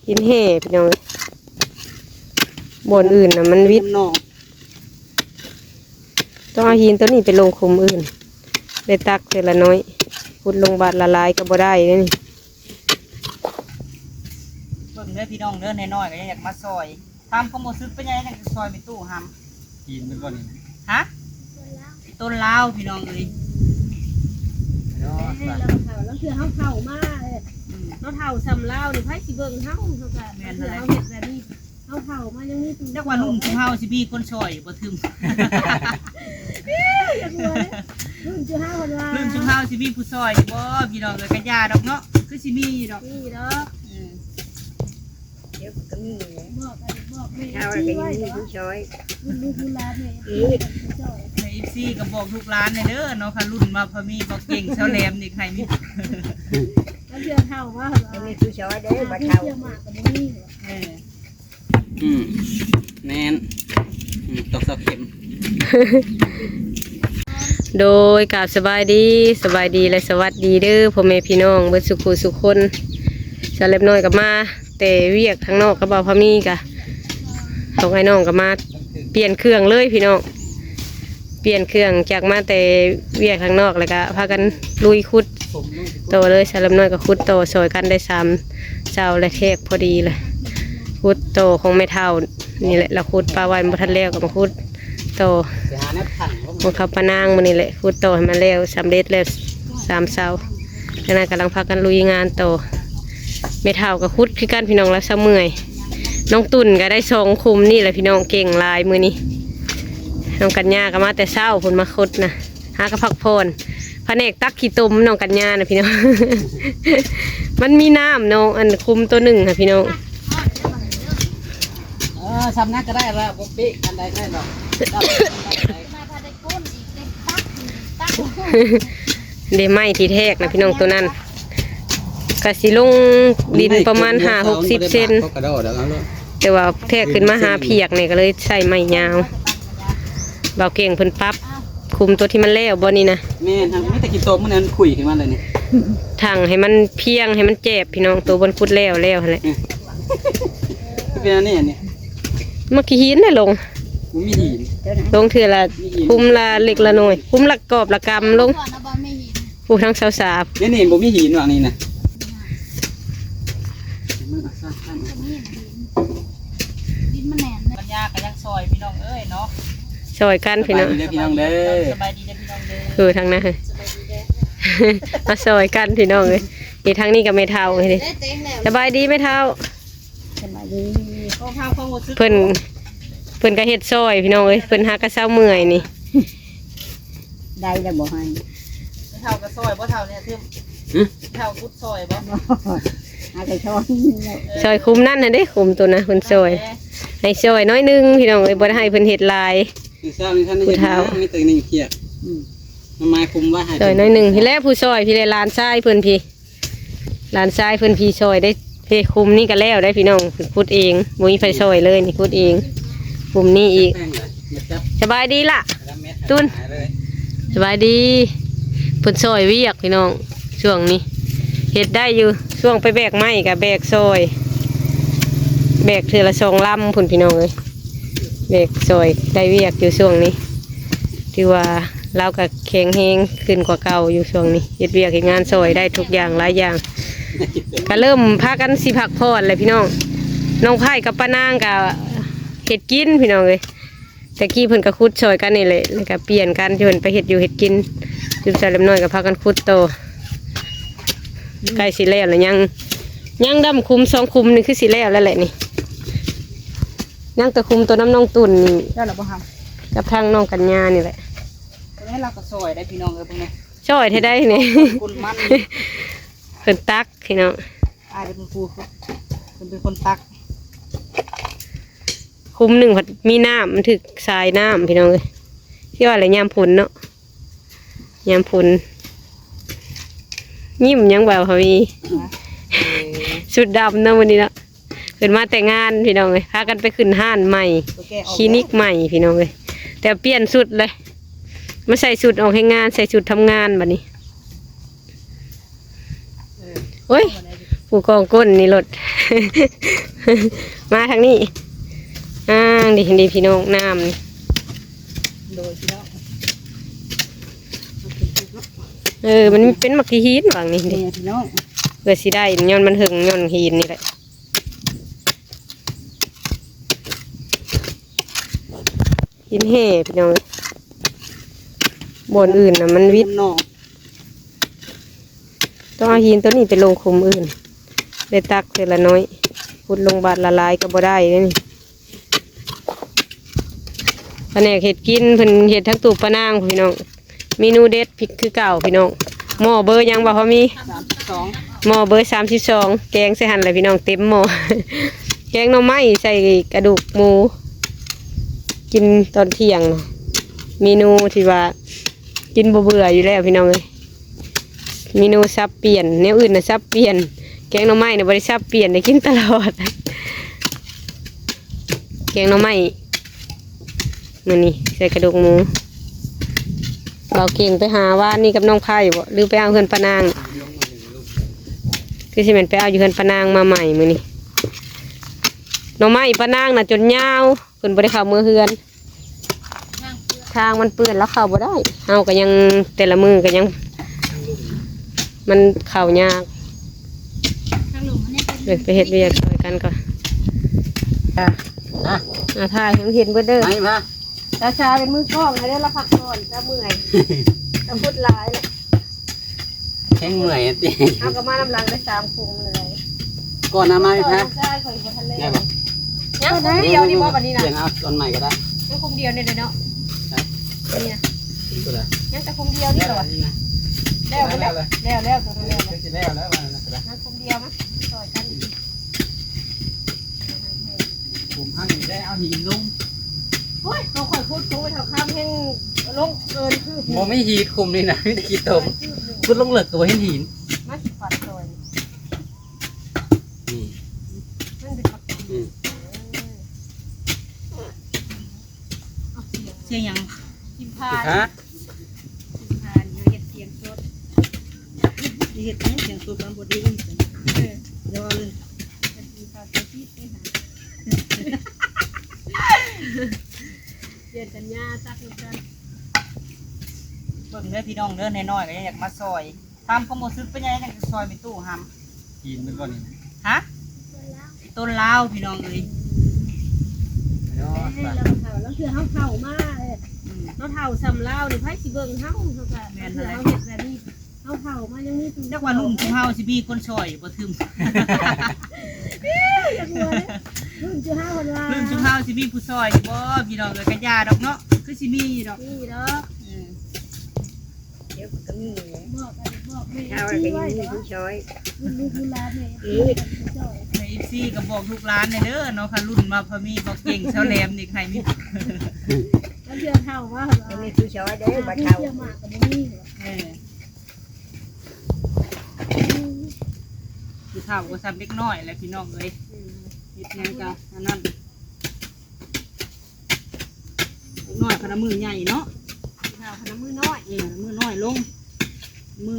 ຫີນແຮ່ພີ່ນ້ອງ ບ່ອນອື່ນນະມັນວິດ ຕ້ອງເອົາຫີນໂຕນີ້ໄປລົງຂຸມອື່ນ ໄດ້ຕັກເທື່ອລະໜ້ອຍ ຂຸດລົງບາດລະຫຼາຍກໍບໍ່ໄດ້ເດ້ນີ້. ເບິ່ງເດີພີ່ນ້ອງເດີ ນ້ອຍໆກໍຍັງຢາກມາຊ່ອຍ ຖາມຄວາມຮູ້ສຶກເປັນຫຍັງ ຍັງຈະຊ່ອຍແມ່ຕູ້ຫຳ? ຈີນເປັນບໍ່ນີ້? ຮະ? ຕົ້ນລາວພີ່ນ້ອງເອີຍ. ເອີ ລາວເຖົ້າ ລາງເທື່ອເຮົາເຖົ້າມາ ອືມ ເຮົາເຖົ້າສ່ຳລາວນີ້ ໃຜຊິເບິ່ງເຮົາ? ເຮົາກໍ ແມ່ນ ລາງເທື່ອເຮົາເຮັດແບບນີ້ ເຮົາເຖົ້າມາຍັງມີຜູ້ ຈັກວ່າລຸ້ນຊຸມເຮົາຊິມີຄົນຊ່ອຍຢູ່ບໍ່? ເຖິງ ເອີ ຈັ່ງວ່າເດ້ ລຸ້ນຊຸມເຮົາວ່າ ລຸ້ນຊຸມເຮົາຊິມີຜູ້ຊ່ອຍຢູ່ບໍ່? ພີ່ນ້ອງເອີຍ ກໍຢ່າດອກເນາະ ຄືຊິມີຢູ່ດອກ ມີດອກ ເອີ. ດຽວກໍມີແຫຼະ ບອກ ບອກແມ່ ເຮົາກໍຍັງມີຜູ້ຊ່ອຍ ລຸ້ນລູກຫຼານແມ່ ເອີ ເອັຟຊີກໍບອກລູກຫຼານແດ່ເດີເນາະ ຄັນລຸ້ນວ່າພໍມີບໍ່ເກັ່ງ ຊາວແຫຼມນີ້ໃຫ້ມີ ລາງເທື່ອເຖົ້າວ່າ ມີຜູ້ຊ່ອຍເດີ ບໍ່ເຖົ້າ ເຊື່ອມາກກໍບໍ່ມີ ເອີ ອືມ ແມ່ນ ອືມ ຕອກເສົາເຂັມ. ໂດຍ ກາບສະບາຍດີ ສະບາຍດີ ແລະ ສະຫວັດດີເດີພໍ່ແມ່ພີ່ນ້ອງເບິດສູ່ຄູ່ສູ່ຄົນ. ສາວເລັບນ້ອຍກໍມາແຕ່ວຽກທາງນອກກັບບ່າວພາມີ ກະ ສອງອ້າຍນ້ອງກໍມາປ່ຽນເຄື່ອງເລີຍພີ່ນ້ອງ ປ່ຽນເຄື່ອງຈາກມາແຕ່ວຽກທາງນອກ ແລ້ວກໍພາກັນລຸຍຂຸດຕໍ່ເລີຍ. ສາວເລັບນ້ອຍກໍຂຸດຕໍ່ຊ່ອຍກັນໄດ້ສາມ ເສົາ ແລະ ແທກພໍດີເລີຍ ຂຸດຕໍ່ຂອງແມ່ເຖົ້ານີ້ແຫຼະ ລາວຂຸດປະໄວ້ບໍ່ທັນແລ້ວກໍມາຂຸດຕໍ່ ໄປຫາແນວທັງ ຂອງເຂົາປານາງມື້ນີ້ແຫຼະ ຂຸດຕໍ່ໃຫ້ມັນແລ້ວ ສຳເລັດແລ້ວສາມເສົາ ຂະນະກຳລັງພາກັນລຸຍງານຕໍ່. ແມ່ເຖົ້າກໍຂຸດຄືກັນພີ່ນ້ອງ ລາວເຊົາເມື່ອຍ. ນ້ອງຕຸ່ນກໍໄດ້ສອງຂຸມນີ້ແຫຼະພີ່ນ້ອງ ເກັ່ງຫຼາຍມື້ນີ້ ນ້ອງກັນຍາກໍມາແຕ່ເຊົ້າພຸ້ນມາຂຸດນະ. ຫາກໍພັກຜ່ອນ ພະແນກຕັກຂີ້ຕົມນ້ອງກັນຍານະພີ່ນ້ອງ ມັນມີນ້ຳນ້ອງ ອັນຂຸມໂຕໜຶ່ງຫະພີ່ນ້ອງ. ເອີ ຊ່ຳນັ້ນກໍໄດ້ລະ ບໍ່ເປະອັນໃດກໍໄດ້ດອກ ເດ້ໄມ້ທີ່ແທກນະພີ່ນ້ອງ ໂຕນັ້ນ ກະຊິລົງດິນປະມານຫ້າຫົກສິບເຊັນ ແຕ່ວ່າແທກຂຶ້ນມາຫາພຽກນີ້ ກໍເລີຍໃຊ້ໄມ້ຍາວ. ບ່າວເກັ່ງເພິ່ນປັບຂຸມໂຕທີ່ມັນແລ້ວບໍ່ນີ້ນະ? ແມ່ນ ມີແຕ່ຂີ້ຕົມ ມື້ນັ້ນຂຸຍຂຶ້ນມາເລີຍນີ້ ຖັງໃຫ້ມັນພຽງ ໃຫ້ມັນແຈບພີ່ນ້ອງ ໂຕບ່ອນຂຸດແລ້ວແລ້ວຫັ້ນແຫຼະ. ເປັນອັນນີ້ ອັນນີ້ ມັກຂີ້ຫີນນະລົງ ບໍ່ມີຫີນ ລົງເທື່ອລະຂຸມລະເລັກລະນ້ອຍ ຂຸມລະກອບລະກຳລົງ. ຜູ້ທັງຊາວສາມ ນີ້ ນີ້ບໍ່ມີຫີນວ່ານີ້ນະ. ບັນຍາກໍຍັງຊ່ອຍພີ່ນ້ອງເອີຍເນາະ ຊ່ອຍກັນພີ່ນ້ອງ ສະບາຍດີເດີພີ່ນ້ອງເດີ ສະບາຍດີເດີພີ່ນ້ອງເດີ. ເອີ ທາງນັ້ນ ສະບາຍດີເດີ ມາຊ່ອຍກັນພີ່ນ້ອງເອີຍ. ນີ້ທາງນີ້ກໍແມ່ເຖົ້ານີ້ ສະບາຍດີແມ່ເຖົ້າ. ສະບາຍດີ ຂອງເຮົາ ຂອງບໍ່ຊື້ ເພິ່ນ ເພິ່ນກໍເຮັດຊ່ອຍພີ່ນ້ອງເອີຍ ເພິ່ນຫາກະເຊົາເມື່ອຍນີ້ ໄດ້ແລ້ວບໍ່ໃຫ້ ເຖົ້າກໍຊ່ອຍບໍ່ ເຖົ້ານີ້ ຫຶ ເຖົ້າຂຸດຊ່ອຍບໍ່? ບໍ່ ຫາກະຊ່ອຍ ເອີ ຊ່ອຍຂຸມນັ້ນນະເດ້ ຂຸມໂຕນະເພິ່ນຊ່ອຍ ໃຫ້ຊ່ອຍໜ້ອຍໜຶ່ງພີ່ນ້ອງເອີຍ ບໍ່ໄດ້ໃຫ້ເພິ່ນເຮັດຫຼາຍ. ຄືເຊົ້ານີ້ທ່ານໄດ້ເຮັດຫຍັງ ມີແຕ່ໜຶ່ງຂຽກ ອືມ ມາໝາຍຄຸມວ່າໃຫ້ ຊ່ອຍໜ້ອຍໜຶ່ງ. ພີ້ແຫຼະຜູ້ຊ່ອຍ ພີ້ແຫຼະ ຫຼານຊາຍເພິ່ນພີ້ ຫຼານຊາຍເພິ່ນພີ້ຊ່ອຍໄດ້ ພີ້ ຂຸມນີ້ກໍແລ້ວໄດ້ພີ່ນ້ອງ ເພິ່ນຂຸດເອງ ບໍ່ມີໃຜຊ່ອຍເລີຍນີ້ ຂຸດເອງ ຂຸມນີ້ອີກ. ສະບາຍດີລະ ຕຸ່ນ ສະບາຍດີ. ເພິ່ນຊ່ອຍວຽກພີ່ນ້ອງ ຊ່ວງນີ້ເຮັດໄດ້ຢູ່ ຊ່ວງໄປແບກໄມ້ກໍແບກຊ່ອຍ ແບກເທື່ອລະສອງລຳພຸ້ນພີ່ນ້ອງເອີຍ ແບກຊ່ອຍໄດ້ວຽກຢູ່ຊ່ວງນີ້ ຖືວ່າລາວກໍແຂງແຮງຂຶ້ນກວ່າເກົ່າຢູ່ຊ່ວງນີ້ ເຮັດວຽກເຮັດງານຊ່ອຍໄດ້ທຸກຢ່າງຫຼາຍຢ່າງ ກໍເລີ່ມພາກັນຊິພັກຜ່ອນແລ້ວພີ່ນ້ອງ. ນ້ອງໄພກັບປ້ານາງກໍເຮັດກິນພີ່ນ້ອງເອີຍ ແຕ່ກີ້ເພິ່ນກໍຂຸດຊ່ອຍກັນນີ້ແຫຼະ ແລ້ວກໍປ່ຽນກັນ ເພິ່ນໄປເຮັດຢູ່ເຮັດກິນ ຈຸມຊາເລັບນ້ອຍກໍພາກັນຂຸດຕໍ່ ໃກ້ຊິແລ້ວລະ ຍັງ ຍັງດຳຂຸມສອງຂຸມນີ້ຄືຊິແລ້ວແລ້ວແຫຼະນີ້ ຍັງແຕ່ຂຸມໂຕນຳນ້ອງຕຸ່ນນີ້ ແລ້ວລະບໍ່ເຮົາ ກັບທາງນ້ອງກັນຍານີ້ແຫຼະ. ແລ້ວລາວກໍຊ່ອຍໄດ້ພີ່ນ້ອງເອີຍ ເບິ່ງແດ່ ຊ່ອຍແທ້ໃດນີ້ ຄົນມັນ ເພິ່ນຕັກພີ່ນ້ອງ ອ້າຍເປັນຜູ້ ເພິ່ນເປັນຄົນຕັກ. ຂຸມໜຶ່ງພັດມີນ້ຳ ມັນຖືກສາຍນ້ຳພີ່ນ້ອງເອີຍ ຄືວ່າແຫຼະ ຍາມຝົນເນາະ ຍາມຝົນ. ຍິ້ມຫຍັງບ່າວພາມີ ຊຸດດຳເນາະມື້ນີ້ເນາະ ເພິ່ນມາແຕ່ງານພີ່ນ້ອງເອີຍ ພາກັນໄປຂຶ້ນຮ້ານໃໝ່ ຄລີນິກໃໝ່ພີ່ນ້ອງເອີຍ ແຕ່ປ່ຽນຊຸດເລີຍ ມາໃສ່ຊຸດອອກແຮງງານ ໃສ່ຊຸດທຳງານບັດນີ້. ໂອ້ຍ ຜູ້ກອງກົ້ນນີ້ໂລດ ມາທາງນີ້ ອ່າ ນີ້ ນີ້ພີ່ນ້ອງ ນ້ຳນີ້ ໂດຍພີ່ນ້ອງ ເອີ ມັນເປັນໝາກຂີ້ຫີນຫວ່າງນີ້ ນີ້ພີ່ນ້ອງ ເພື່ອຊິໄດ້ ຍ້ອນມັນເຫິງ ຍ້ອນຫີນນີ້ແຫຼະ ຫີນແຮ່ພີ່ນ້ອງ ບ່ອນອື່ນນະມັນວິດ ຕ້ອງເອົາຫີນໂຕນີ້ໄປລົງຂຸມອື່ນ ໄດ້ຕັກເທື່ອລະໜ້ອຍ ຂຸດລົງບາດລະຫຼາຍກໍບໍ່ໄດ້ເດ້ນີ້ ພະແນກເຮັດກິນ ເພິ່ນເຮັດທັງຕູ້ປານາງ ພີ່ນ້ອງ ເມນູເດັດຄືເກົ່າພີ່ນ້ອງ ໝໍ້ເບີຫຍັງບໍ່ພໍມີ ສາມສິບສອງ ໝໍ້ເບີສາມສິບສອງ ແກງໃສ່ຫັ້ນແຫຼະພີ່ນ້ອງ ເຕັມໝໍ້ ແກງໜໍ່ໄມ້ໃສ່ກະດູກໝູ ກິນຕອນທ່ຽງນະ ເມນູທີ່ວ່າກິນບໍ່ເບື່ອຢູ່ແລ້ວພີ່ນ້ອງເອີຍ ເມນູສັບປ່ຽນ ແນວອື່ນນະສັບປ່ຽນ ແກງໜໍ່ໄມ້ນະບໍ່ໄດ້ສັບປ່ຽນ ໄດ້ກິນຕະຫຼອດ ແກງໜໍ່ໄມ້ ມື້ນີ້ໃສ່ກະດູກໝູ ບ່າວເກັ່ງໄປຫາວານນີ້ກັບນ້ອງໄພບໍ ຫຼືໄປເອົາເຮືອນປານາງ ຄືຊິແມ່ນໄປເອົາຢູ່ເຮືອນປານາງມາໃໝ່ມື້ນີ້ ໜໍ່ໄມ້ປານາງນະຈົນຍາວ ເພິ່ນບໍ່ໄດ້ເຂົ້າເມືອເຮືອນ ທາງມັນເປື້ອນ ລາວເຂົ້າບໍ່ໄດ້ ເຮົາກໍຍັງ ແຕ່ລະມື້ກໍຍັງ ມັນເຂົ້າຍາກ ເອີ ໄປເຮັດວຽກຊ່ອຍກັນກ່ອນ ອ່າ ອ່າ ຖ່າຍໃຫ້ມັນເຫັນເບິດເດີ ໄປມາ ຊາຊາເປັນມືກ້ອງໃຫ້ເດີ ລາວພັກຜ່ອນ ລາວເມື່ອຍ ລາວພຸດຫຼາຍແລ້ວ ແຮງເມື່ອຍຕິ ເຮົາກໍມານຳຫຼັງໄດ້ສາມຄົນເລີຍ ກ່ອນນະ ມາພີ່ພາ ນ້ອງຊາຍຂ້ອຍບໍ່ທັນແລ້ວ ໄດ້ບໍ່ ຍັງຄົນດຽວນີ້ບໍ່ບັດນີ້ນະ ປ່ຽນເອົາຕົນໃໝ່ກໍໄດ້ ຍັງຄົນດຽວນີ້ເດເນາະ ໄດ້ ນີ້ນະ ຕົວໃດ ຍັງແຕ່ຄົນດຽວນີ້ລະຫວາ ແລ້ວ ແລ້ວ ແລ້ວ ແລ້ວ ແລ້ວ ຕົວນັ້ນແລ້ວ ເອີ ຄືຊິແລ້ວແລ້ວວ່ານັ້ນກໍໄດ້ ຍັງຄົນດຽວມາຊ່ອຍກັນ ຂຸມຫັ້ນນີ້ໄດ້ເອົາຫີນລົງ ໂອ້ຍ ເຂົາຂ້ອຍຂຸດຂຸມໄປເທົ່າຄຳແຮງລົງເກີນຄື ບໍ່ມີຫີນຂຸມນີ້ນະ ມີແຕ່ຂີ້ຕົມ ເກີນຄືໜຶ່ງ ຂຸດລົງເລິກກໍບໍ່ເຫັນຫີນ ມາຊິຂວັນຊ່ອຍ ນີ້ ມັນເປັນໝາກ ອືມ ເອີ ເອົາສຽງ ສຽງຫຍັງ? ພິມພາ ພິມພາ ພິມພາ ເຮົາເຮັດສຽງສົດ ຊິເຮັດຫຍັງສຽງສົດ ມັນບໍ່ໄດ້ຍິນ ເອີ ຢ່າວ່າເລີຍ ເປັນພິມພາຕົວຈິດເດ້ຫາ ປ່ຽນສັນຍາຈັກນຳກັນ ເບິ່ງເດີພີ່ນ້ອງເດີ ນ້ອຍໆກໍຍັງຢາກມາຊ່ອຍ ຖາມຄວາມຮູ້ສຶກເປັນຫຍັງ ຈັ່ງຈະຊ່ອຍແມ່ຕູ້ຫຳ? ຈີນເພິ່ນບໍ່ນີ້? ຮະ? ຕົ້ນລາວພີ່ນ້ອງເອີຍ ເອີ ລາງເທື່ອເຮົາເຖົ້າມາ ອືມ ເຮົາເຖົ້າສ່ຳລາວນີ້ ໃຜຊິເບິ່ງເຮົາ? ເຮົາກໍ ແມ່ນ ລາງເທື່ອເຮົາເຮັດແບບນີ້ ເຮົາເຖົ້າມາຍັງມີ ຈັກວ່າລຸ້ນຊຸມເຮົາຊິມີຄົນຊ່ອຍບໍ່ຖືກ ຢາກຫົວເດ້ ລຸ້ນຊຸມເຮົາເພິ່ນວ່າ ລຸ້ນຊຸມເຮົາຊິມີຜູ້ຊ່ອຍຢູ່ບໍ່? ພີ່ນ້ອງເອີຍ ກະຢ່າດອກເນາະ ຄືຊິມີຢູ່ດອກ ມີດອກ ເອີ ດຽວກໍມີແຫຼະ ບອກກັນ ບອກແມ່ເອັຟຊີໄວ້ ເອີ ລຸ້ນລູກລຸ້ນຫຼານແມ່ເອັຟຊີກໍບອກລູກຫຼານແດ່ເດີເນາະ ຄັນລຸ້ນມາພໍມີບອກເກັ່ງ ຊາວແຫຼມນີ້ໃຫ້ມີ ລາງເທື່ອເຖົ້າວ່າ ບໍ່ມີຜູ້ຊ່ອຍເດີ ບາດເຖົ້າ ເຊື່ອໝາກກໍບໍ່ມີ ເອີ ຜູ້ເຖົ້າກໍສ່ຳເດັກນ້ອຍແຫຼະພີ່ນ້ອງເອີຍ ອືມ ເຮັດຫຍັງກໍອັນນັ້ນ ເດັກນ້ອຍພະນະມືໃຫຍ່ເນາະ ພະນະມືນ້ອຍ ເອີ ມືນ້ອຍລົງ ມື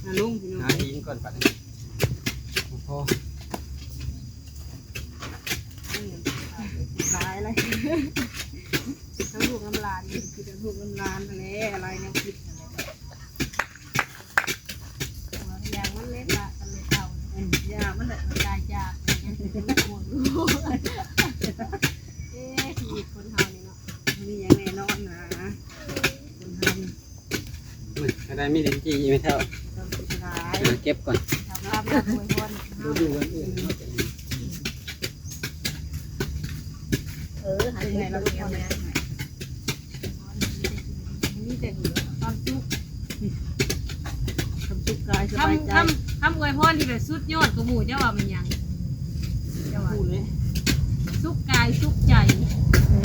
ອ່າ ລົງພີ່ນ້ອງ ຫາຫີນກ່ອນບັດນີ້ ໂອ້ໂຫ ຫຼາຍເລີຍ ທັງລູກທັງຫຼານ ຄິດທັງລູກທັງຫຼານຫັ້ນແຫຼະ ຫຼາຍແນວຄິດຫັ້ນແຫຼະ ຢ່າງມັນເລັດລະກັນເລີຍເຖົ້າ ເອີ ຢ່າມັນແຫຼະ ມັນຕາຍຈາກ ເອີ ຊີວິດຄົນເຮົານີ້ເນາະ ບໍ່ມີຫຍັງແນ່ນອນນະ ຄົນເຮົານີ້ ອືມ ອັນໃດມີຫຼິ້ນຈີ່ອີກໄໝເຖົ້າ? ຫຼາຍ ເກັບກ່ອນ ເອົາຄຳລະອວຍພອນ ບໍ່ຢູ່ວັນອື່ນເນາະ ເອີ ໃຫ້ເປັນໄງລະລູກ ມີແຕ່ຄວາມສຸກ ຄວາມສຸກກາຍສະບາຍໃຈ ຄຳ ຄຳ ຄຳອວຍພອນທີ່ແບບສຸດຍອດກວ່າໝູ່ ເຈົ້າວ່າແມ່ນຫຍັງ? ເຈົ້າວ່າ ສຸກກາຍສຸກໃຈ ເອີ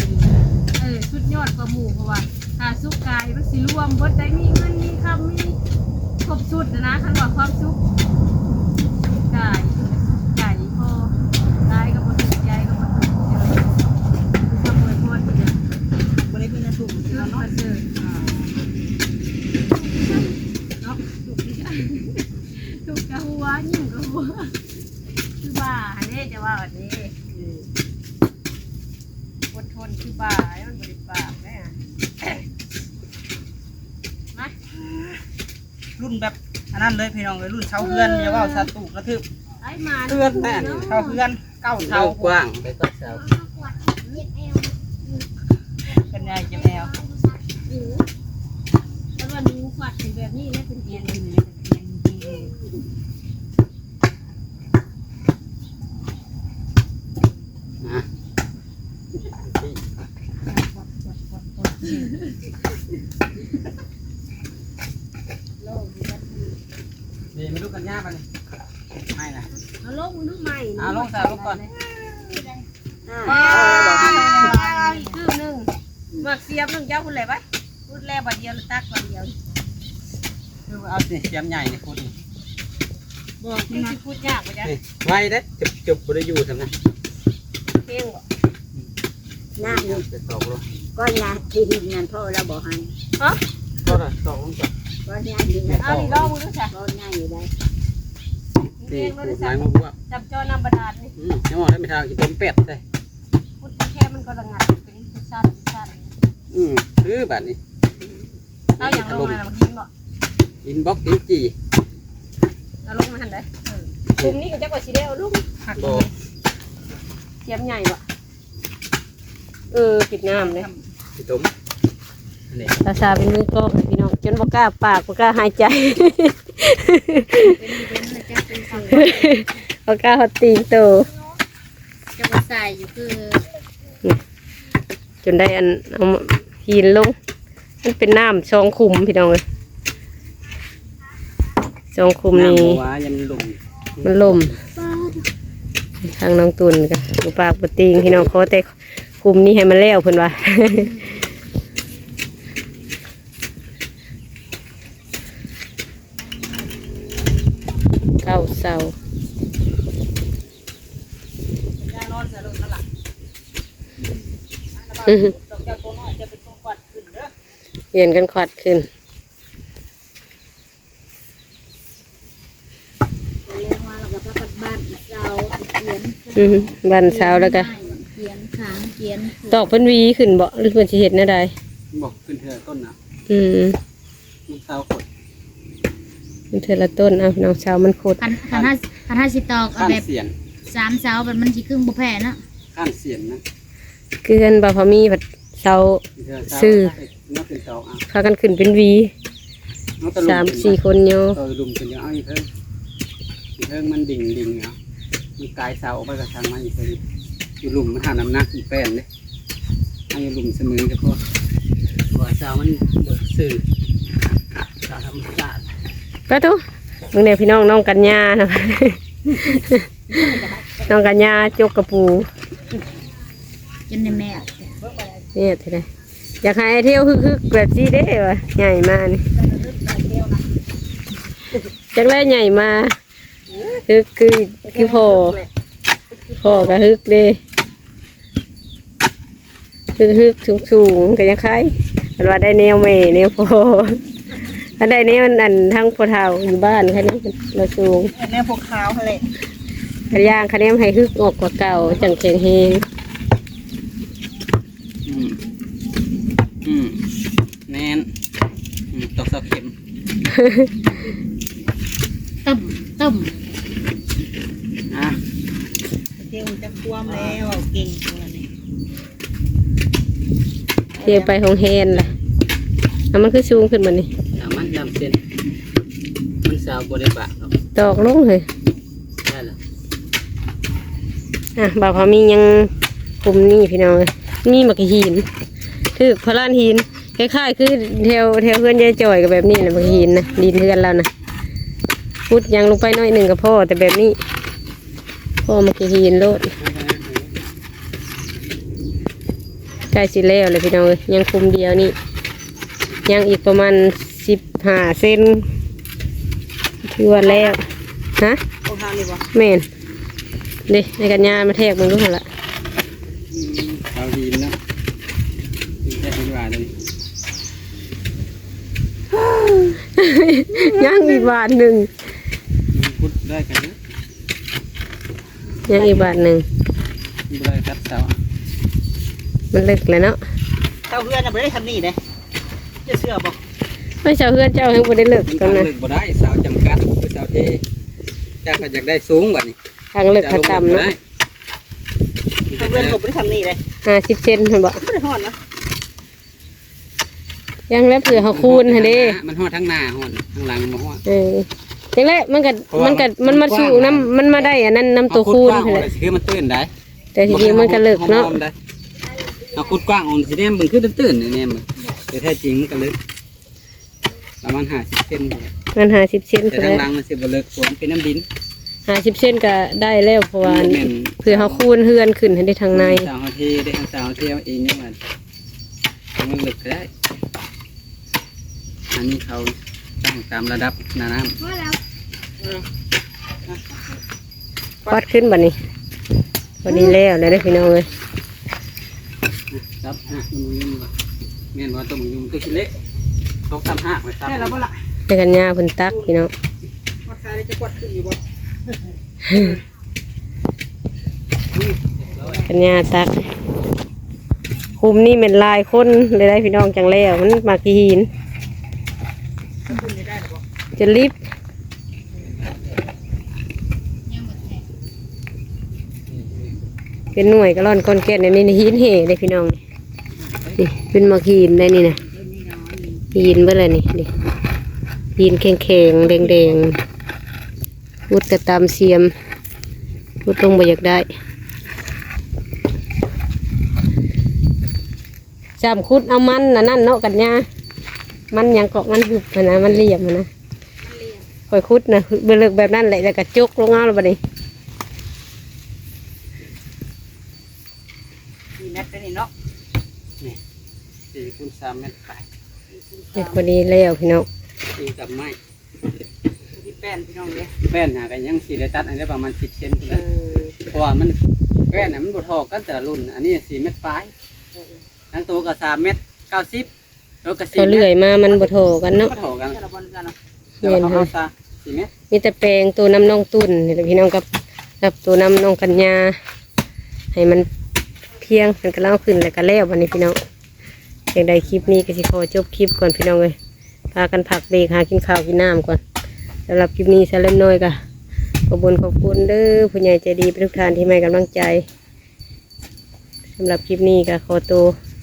ເອີ ສຸດຍອດກວ່າໝູ່ ເພາະວ່າ ຖ້າສຸກກາຍມັນຊິລວມເບິດໄດ໋ ມີເງິນມີຄຳ ມີຄົບຊຸດນະນະ ຄັນວ່າຄວາມສຸກ ສຸກກາຍ ສຸກໃຈ ພໍ ກາຍກໍບໍ່ທຸກ ໃຈກໍບໍ່ທຸກ ເຈົ້າ ຄຳອວຍພອນເພິ່ນນະ ບໍ່ໄດ້ມີແນວທຸກ ສຸດປະເສີດ ອ່າ ເນາະ ທຸກກະຫົວ ຍິ້ມກະຫົວ. ຈະວ່າອັນນີ້ ອືມ ອົດທົນຄືບ້າ ມັນບໍ່ໄດ້ປາກແດ່ ມາ ລຸ້ນແບບອັນນັ້ນເລີຍພີ່ນ້ອງເອີຍ ລຸ້ນເຊົາເຮືອນ ເອີ ຢ່າເວົ້າສາຕູກະທຶບ ໄປມາ ເຮືອນແທ້ນີ້ ເຊົາເຮືອນ ເກົ້າເຊົາ ເວົ້າກວ້າງໄປເກົ້າເຊົາ ເປັນໄງເຈັບແອວ ອືມ ເພາະວ່າໜູຂວັດເປັນແບບນີ້ແຫຼະ ເປັນແອວ ນະ ນີ້ມາດູກັນຍາບາດນີ້ ໃໝ່ນະ ເອົາລົງດູໃໝ່ ເອົາລົງຊະ ລົງກ່ອນ ອ່າ ອີກຄືໜຶ່ງ ໝາກສຽບໜຶ່ງເຈົ້າພຸ້ນແຫຼະໄວ້ ຂຸດແລ້ວບາດດຽວ ຕັກບາດດຽວ ຄືເອົາສິ ສຽມໃຫຍ່ນີ້ຂຸດນີ້ ບໍ່ ຄືຊິຂຸດຍາກບໍ່ຈັກ ນີ້ ໄວເດ້ ຈົບໆ ບໍ່ໄດ້ຢູ່ຊັ້ນນະ ເພງບໍ່ ອືມ ນ້ຳນີ້ ໄປຕອກລົງ ກ້ອນຍາທີ່ດິນນັ້ນ ພໍ່ລາວບໍ່ໃຫ້ ຮະ ພໍລະ ຕອກລົງກ່ອນ ກ້ອນຍາທີ່ດິນນັ້ນ ເອົານີ້ລອງເບິ່ງດູຊະ ກ້ອນໃຫຍ່ຢູ່ໄດ໋ ນີ້ ປູກໄມ້ມາບວກ ຈັບຈໍນ້ຳບາດານນີ້ ອືມ ຍັງບໍ່ໄດ້ໄປທາງຂີ້ຕົມແປດເດ້ ຂຸດແຄ່ມັນກໍລະງັດ ເປັນຊັ້ນໆ ອືມ ຄືບາດນີ້ ເອົາຫຍັງລົງມາລະ ມາກິນບໍ່ ອິນບັອກ ອິນຈີ່ ເອົາລົງມາຫັ້ນໄດ໋ ເອີ ກຸ່ມນີ້ກໍຈັກວ່າຊິໄດ້ເອົາລົງ ບໍ່ ສຽມໃຫຍ່ບໍ່ ເອີ ປິດນ້ຳເດ້ ຊິຕົ້ມ ອັນນີ້ ຕາຊາເປັນມືກ້ອງພີ່ນ້ອງ ຈົນບໍ່ກ້າປາກ ບໍ່ກ້າຫາຍໃຈ ບໍ່ກ້າຮອດຕີນໂຕ ຈະວ່າໃສ່ຢູ່ຄື ຈົນໄດ້ອັນ ເອົາຫີນລົງ ມັນເປັນນ້ຳສອງຂຸມພີ່ນ້ອງເອີຍ ສອງຂຸມນີ້ ນ້ຳບໍ່ຫວາ ຍັງມັນລົມ ມັນລົມ ທາງນ້ອງຕຸ່ນກໍບໍ່ປາກບໍ່ຕີງພີ່ນ້ອງ ຂໍແຕ່ຂຸມນີ້ໃຫ້ມັນແລ້ວເພິ່ນວ່າ ເກົ້າເສົາ ປ່ຽນກັນຂວັດຂຶ້ນ ແລ້ວມາແລ້ວກໍພາກັນບັ້ນເສົາ ຂຽນ ອືມ ບັ້ນເສົາແລ້ວກໍ ຂຽນຂາງ ຂຽນ ຕອກເປັນຫວີຂຶ້ນບໍ່ ຫຼືເພິ່ນຊິເຮັດແນວໃດ? ບໍ່ ຂຶ້ນເທື່ອຕົ້ນນະ ອືມ ມັນເສົາຂົດ ມັນເທື່ອລະຕົ້ນ ເອົາ ນ້ອງເສົາມັນຂົດ ຄັນ ຄັນເຮົາ ຄັນເຮົາຊິຕອກເອົາແບບ ຄັນສຽນ ສາມເສົາ ແບບມັນຊິຄຶ່ງບໍ່ແພ້ເນາະ ຄັນສຽນນະ ຄືເຮືອນບ່າວພາມີພັດເສົາ ເອີ ເສົາຊື່ ເນາະ ເປັນເສົາ ອ່ະ ພາກັນຂຶ້ນເປັນຫວີ ເອົາແຕ່ລຸ່ມ ສາມສີ່ຄົນໂຍ ເອີ ລຸ່ມຂຶ້ນ ເອົາອີກເທິງ ອີກເທິງມັນດິງ ດິງເອົາ ມັນກາຍເສົາອອກໄປກະຊ່າງມັນ ອີກເທິງຢູ່ລຸ່ມມັນຫານ້ຳໜັກອີກແປ້ນເດ້ ເອົາຢູ່ລຸ່ມສະເໝີກໍພໍ ເພາະວ່າເສົາມັນບໍ່ຊື່ ເສົາທຳມະຊາດ ປາໂທ້ ເບິ່ງແດ່ພີ່ນ້ອງ ນ້ອງກັນຍານະ ນ້ອງກັນຍາຈົກກະປູ ຈົນໄດ້ແມດ ແມດເທົ່າໃດ ຢາກໃຫ້ໄອ້ທ່ຽວຮຶກໆ ແບບຊີ້ເດ້ວ່າ ໃຫຍ່ມານີ້ ຈັກແລໃຫຍ່ມາ ຮຶກຄື ຄືພໍ່ ພໍ່ກໍຮຶກເດ້ ຮຶກໆ ສູງໆ ກໍຍັງໄຄ ຄັນວ່າໄດ້ແນວແມ່ແນວພໍ່ ຄັນໄດ້ແນວອັນ ທາງພໍ່ເຖົ້າຢູ່ບ້ານ ຄັນວ່າສູງ ແນວພວກຂາວຫັ້ນແຫຼະ ຄັນຢ່າງ ຄັນແນວໃຫ້ຮຶກອອກກວ່າເກົ່າ ຈັ່ງແຂງແຮງ. ອືມ ອືມ ແມ່ນ ອືມ ຕອກເສົາເຂັມ ຕຶ້ມ ຕຶ້ມ ອ່ະ ເຈົ້າຮູ້ຈັກຄວາມແລ້ວ ເວົ້າເກັ່ງກວ່ານີ້ ເຈົ້າໄປໂຮງຮຽນລະ ເອົາ ມັນຄືສູງຂຶ້ນບັດນີ້ ເອົາ ມັນດຳເສັ້ນ ມັນສາວບໍ່ໄດ້ບາກດອກ ຕອກລົງເຮີ້ຍ ໄດ້ລະ ອ່ະ ບ່າວພາມີຍັງຄຸມນີ້ພີ່ນ້ອງເອີຍ ມີໝາກຫີນ ຖືກພະລານຫີນ ຄ້າຍໆ ຄືແຖວ ແຖວເຮືອນຍາຍຈ່ອຍກໍແບບນີ້ແຫຼະ ໝາກຫີນນະ ດິນເຮືອນລາວນະ ຂຸດຫຍັງລົງໄປໜ້ອຍໜຶ່ງກໍພໍ້ ແຕ່ແບບນີ້ ພໍ້ໝາກຫີນໂລດ. ໃກ້ຊິແລ້ວແລ້ວພີ່ນ້ອງເອີຍ ຍັງຄຸມດຽວນີ້ ຍັງອີກປະມານສິບຫ້າເຊັນ ຖືວ່າແລ້ວ. ຮະ? ຂອງເຮົານີ້ບໍ່? ແມ່ນ. ເດ້ ໃຫ້ກັນຍາມາແທກເບິ່ງດູຫັ້ນລະ. ອືມ ເອົາດີນະ ດີນແທ້ເຫັນວ່າເລີຍ. ຍັງອີກບາດໜຶ່ງ ພຸດໄດ້ກັນນະ. ຍັງອີກບາດໜຶ່ງ ບໍ່ໄດ້ກັດເສົາ ມັນເລິກແລ້ວເນາະ ເສົາເຮືອນນະບໍ່ໄດ້ຊ່ຳນີ້ເດ້ ເຈົ້າເຊື່ອບໍ່? ເອີ ເສົາເຮືອນເຈົ້າຍັງບໍ່ໄດ້ເລິກ ມັນ ຕອນນັ້ນ ເລິກບໍ່ໄດ້ ເສົາຈຳກັດ ເສົາເທ ເຈົ້າກໍຢາກໄດ້ສູງບາດນີ້ ທາງເລິກ ເຈົ້າ ທາງຕ່ຳເນາະ ເສົາເຮືອນກໍບໍ່ໄດ້ຊ່ຳນີ້ເດ້ ຫ້າສິບເຊັນຫັ້ນບໍ? ບໍ່ໄດ້ຮອດນະ. ຍັງແລ້ວ ເພື່ອເຮົາຄູນຫັ້ນເດ້ ມັນຮອດທາງໜ້າ ຮອດທາງຫຼັງບໍ່ຮອດ ເອີ ຈັ່ງແຫຼະ ມັນກໍ ເພາະວ່າ ມັນກໍ ມັນ ມັນມາ ມັນກວ້າງ ສູງນຳ ມັນມາໄດ້ອັນນັ້ນນຳ ເຮົາ ໂຕຄູນຫັ້ນແຫຼະ ຄືມັນຕື້ນໄດ໋ ແຕ່ທີ່ຈິງມັນກໍເລິກເນາະ ເຮົາຂຸດກວ້າງອອກຊິແນມເບິ່ງຄືຕື້ນໆ ແນມເບິ່ງ ແຕ່ແທ້ຈິງມັນກໍເລິກ ປະມານຫ້າສິບເຊັນ ປະມານຫ້າສິບເຊັນ ແຕ່ທາງຫຼັງມັນຊິບໍ່ເລິກ ເພາະມັນເປັນນ້ຳດິນ ຫ້າສິບເຊັນກໍໄດ້ແລ້ວ ເພາະວ່າ ມັນແມ່ນ ເພື່ອເຮົາຄູນເຮືອນຂຶ້ນໃຫ້ໄດ້ທາງໃນ ເຮົາເທໄດ້ ທາງເຮົາເທເອງນີ້ວ່າ ມັນເລິກກໍໄດ້ ອັນນີ້ເຂົາຕັ້ງຕາມລະດັບໜ້ານ້ຳ ພໍແລ້ວ ວັດຂຶ້ນບັດນີ້ ພໍດີແລ້ວ ແລ້ວເດ້ພີ່ນ້ອງເອີຍ ຈັບຮາກມັນຢູ່ ແມ່ນວ່າຕົ້ນໝາກຍຸງຄືຊິເລະ ຕົກຕາມຮາກໄປຕາມ ແມ່ນແລ້ວບໍ່ລະ ໃຫ້ກັນຍາເພິ່ນຕັກພີ່ນ້ອງ ມັກໃສ່ໄດ້ຈະກວດຂຶ້ນຢູ່ບໍ່? ກັນຍາຕັກ ຄຸ້ມນີ້ແມ່ນຫຼາຍຄົນເລີຍໄດ໋ພີ່ນ້ອງ ຈັ່ງແລ້ວ ມັນມັກຂີ້ຫີນ ຈະລິບ ເປັນໜ່ວຍກະລ່ອນກ້ອນແກ່ນ ອັນນີ້ຫີນແຮ່ເດ້ພີ່ນ້ອງ ນີ້ເປັນໝາກຫີນໄດ໋ນີ້ນະ ຫີນເບິດແລ້ວນີ້ ນີ້ ຫີນແຂງໆ ແດງໆ ຂຸດກະຕາມສຽມ ຂຸດລົງບໍ່ຢາກໄດ້ ຈຳຂຸດເອົາມັນອັນນັ້ນເນາະ ກັນຍາ ມັນຫຍັງເກາະ ມັນຫຶບຫັ້ນນະ ມັນຫຼຽມຫັ້ນນະ ຂ້ອຍຂຸດນະ ເບິ່ງເລິກແບບນັ້ນແຫຼະ ແລ້ວກະຈົກລົງເອົາລະບັດນີ້ ສີ່ແມັດໄດ້ນີ້ເນາະ ນີ້ ສີ່ຄູນສາມແມັດປາຍ ເຮັດພໍດີແລ້ວພີ່ນ້ອງ ຕີກັບໄມ້ ທີ່ແປ້ນພີ່ນ້ອງເດ້ ແປ້ນຫາກໍຍັງຊິໄດ້ຕັດອັນນີ້ປະມານສິບເຊັນພຸ້ນແຫຼະ ເອີ ເພາະວ່າມັນ ແປ້ນນະມັນບໍ່ທໍ່ກັນແຕ່ລະລຸ້ນ ອັນນີ້ສີ່ແມັດປາຍ ເອີ ທັງໂຕກໍສາມແມັດເກົ້າສິບ ໂຕກໍສີ່ ເຂົາເລື່ອຍມາມັນບໍ່ທໍ່ກັນເນາະ ບໍ່ທໍ່ກັນ ແຕ່ລະບ່ອນຄືກັນເນາະ ແມ່ນ ແຕ່ວ່າເຮົາ ເຮົາຊະສີ່ແມັດ ມີແຕ່ແປງໂຕນຳນ້ອງຕຸ່ນນີ້ແຫຼະພີ່ນ້ອງ ກັບ ກັບໂຕນຳນ້ອງກັນຍາ ໃຫ້ມັນພຽງ ມັນກະເລົ່າຂຶ້ນ ແລ້ວກະແລ້ວບັດນີ້ພີ່ນ້ອງ ຈັ່ງໃດຄລິບນີ້ກໍຊິຂໍຈົບຄລິບກ່ອນພີ່ນ້ອງເອີຍ ພາກັນພັກເບຣກຫາກິນເຂົ້າກິນນ້ຳກ່ອນ ສຳລັບຄລິບນີ້ສາວເລັກນ້ອຍກໍຂອບຄຸນຂອບຄຸນເດີ ຜູ້ໃຫຍ່ໃຈດີທຸກທ່ານທີ່ໃຫ້ກຳລັງໃຈ ສຳລັບຄລິບນີ້ກໍຂໍໂຕ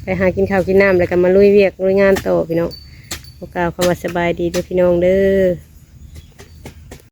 ໄປຫາກິນເຂົ້າກິນນ້ຳ ແລ້ວກໍມາລຸຍວຽກລຸຍງານຕໍ່ພີ່ນ້ອງ ຂໍກ່າວຄຳວ່າສະບາຍດີເດີພີ່ນ້ອງເດີ.